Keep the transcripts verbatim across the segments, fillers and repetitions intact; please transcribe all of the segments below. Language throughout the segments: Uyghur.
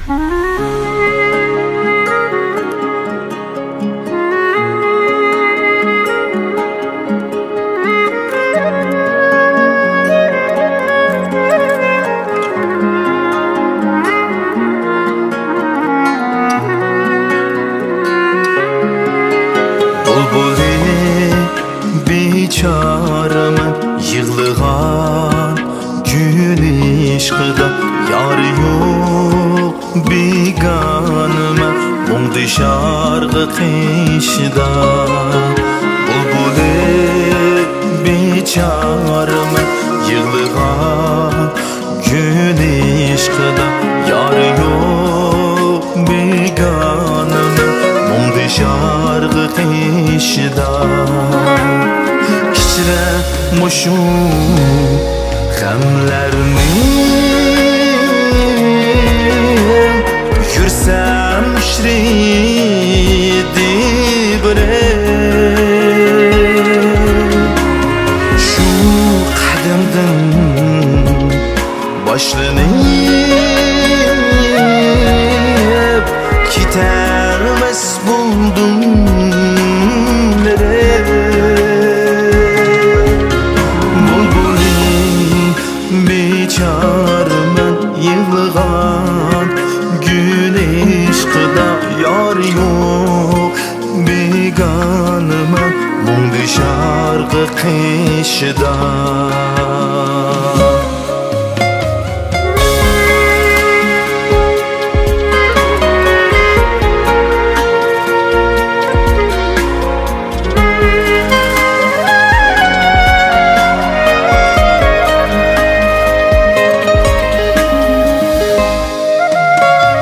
بۇلبۇلى بىچارىمەن يىغلىغان، گۈل ئىشقىدا يار يوق بىگانىمەن، مۇڭدىشارغا قېشىدا. بۇلبۇلى بىچارىمەن يىغلىغان، گۈل ئىشقىدا يار يوق بىگانىمەن، مۇڭدىشارغا قېشىدا. كېچىدە مۇشۇ غەملەرنى يۈرسەم ئىشرىدى بىرى. شۇ قەدەمدىن باشلىنىپ كېتەلمەس بولدۇم نېرى. بۇلبۇلى بىچارىمەن يىغلىغان، گۈل ئىشقىدا يار يوق بىگانىمەن، مۇڭدىشارغا قېشىدا.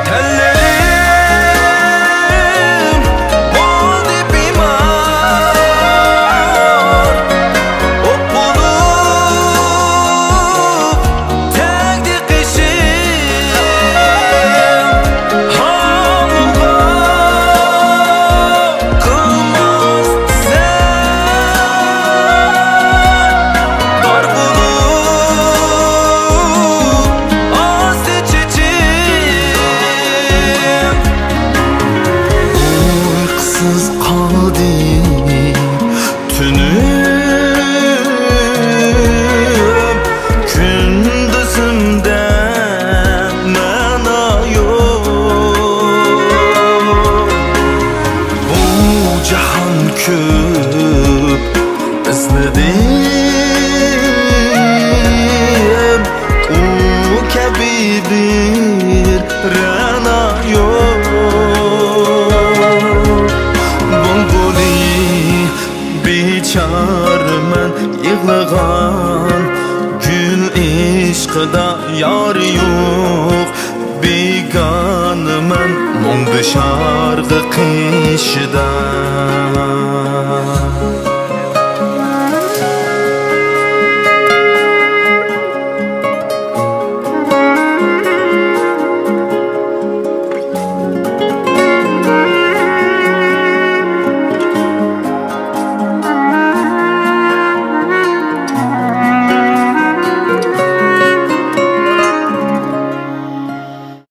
تەنلىرىم بولدى بىمار، ئوت بولۇپ تەگدى قېشىم. ھاڭغا قىلماس سەن دار بولۇپ ئاستى چېچىم. ئۇيقۇسىز قالدى تۈنۈم، كۈندۈزۈمدە مەنا يوق. بۇ جاھان كۆپ ئىزلىدىم، ئۇ كەبى بىر رەنا يوق. بۇلبۇلى بىچارىمەن يىغلىغان، گۈل ئىشقىدا يار يوق بىگانىمەن، مۇڭدىشارغا قېشىدا.